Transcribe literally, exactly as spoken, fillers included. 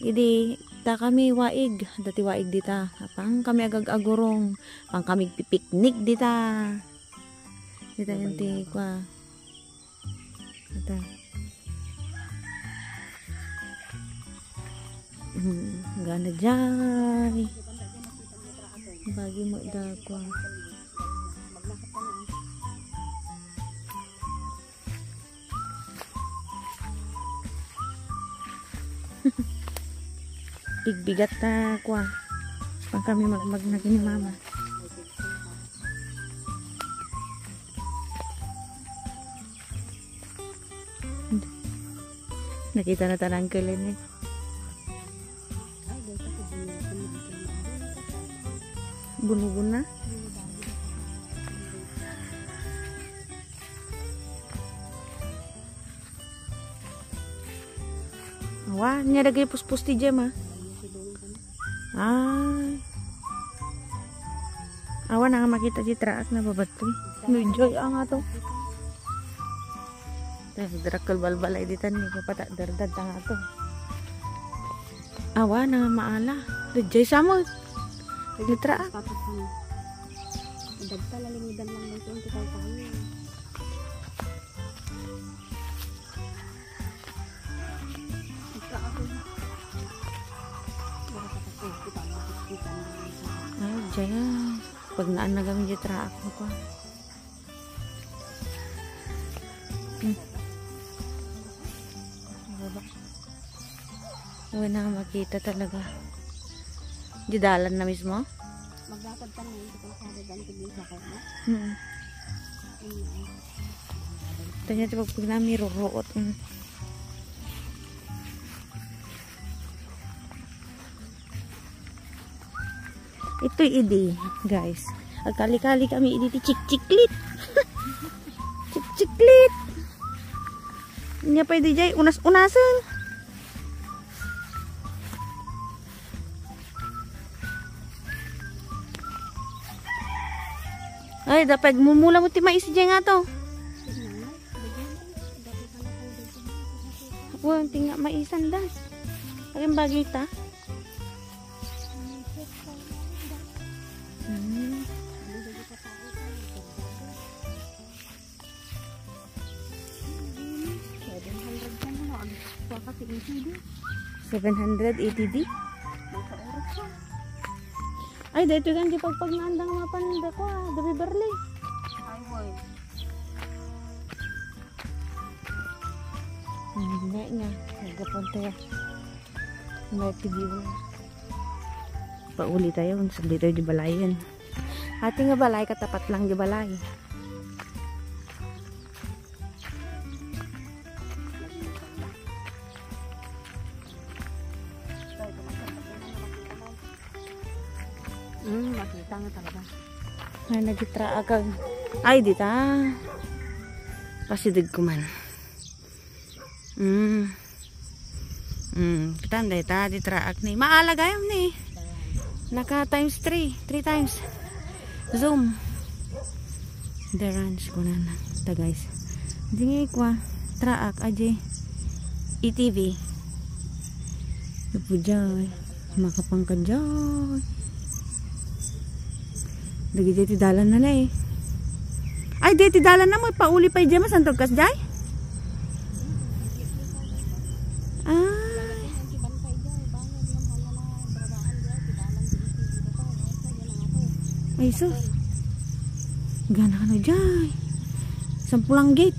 Idi, ta kami waig, dati waig dita. Apang kami agag-agurong, apang kami pipiknik dita. Dita yung ti, kwa. Ata. Hmm, gana jay. Bagi mo da, kwa. Igbigat ta, kwa. Pang kami magmagna ni mama. Nakita na tanang kelen eh. Bunubon na? Awa, nia dagay puspos ti Jem, ah. Ah. Awa na nga makita ti traak na babattoy. No, joy, ang ato. Drakkel balbalay ditan ni papata dardad tanga to. Awa na nga maala. Dajay samot. Ni traak. Dagta lalingidan lang ng twenty-five kami. Ay, jaya. Pag naan na kami di traak mo pa. Hmm. Baba. Wala na makita talaga. Di dalan na mismo? Maglakad ka ngayon sa kalsada daan, tigil sa kanya. Hmm. Ayun na. Tanya ti pagpag nami ruruot. Hmm. Ito'y idi, guys. Agkali-kali kami idi ti chikchiklit. Chikchiklit. Nia pay di jay, unas-unasen. Ay, dapat mumula mo ti mais jay nga to. Wen, ti nga maisan da. Agin bagay ta? Hmm. Seven hundred A T D? Ay, dito kan di pagpagnaandang mapan da ko, ah, da Beverly. Ay, boy. Hindi nga. Nagkapunta ya. May T V mo. Pauli tayo. Sagdi tayo di balayan. Ati nga balay, katapat lang di balay. Hmm, makita nga talaga. Ay, nagitra agag. Ay, dita. Pasideg ko man. Hmm. Hmm. Kitam dayta, di traak ni. Maala gayam ni. Naka times three. Three times. Zoom. The ranch, kunana. Ta, guys. Di nga ikwa. Traak, aje. A T V. Ito po dyan. Makapangka dyan. Dagiti ti dalan na na eh. Ay, di ti dalan na mo, pauli pa diay, masantog kas diay? Ah. Ay, sus. Gana ka na diay. Sampulang gate.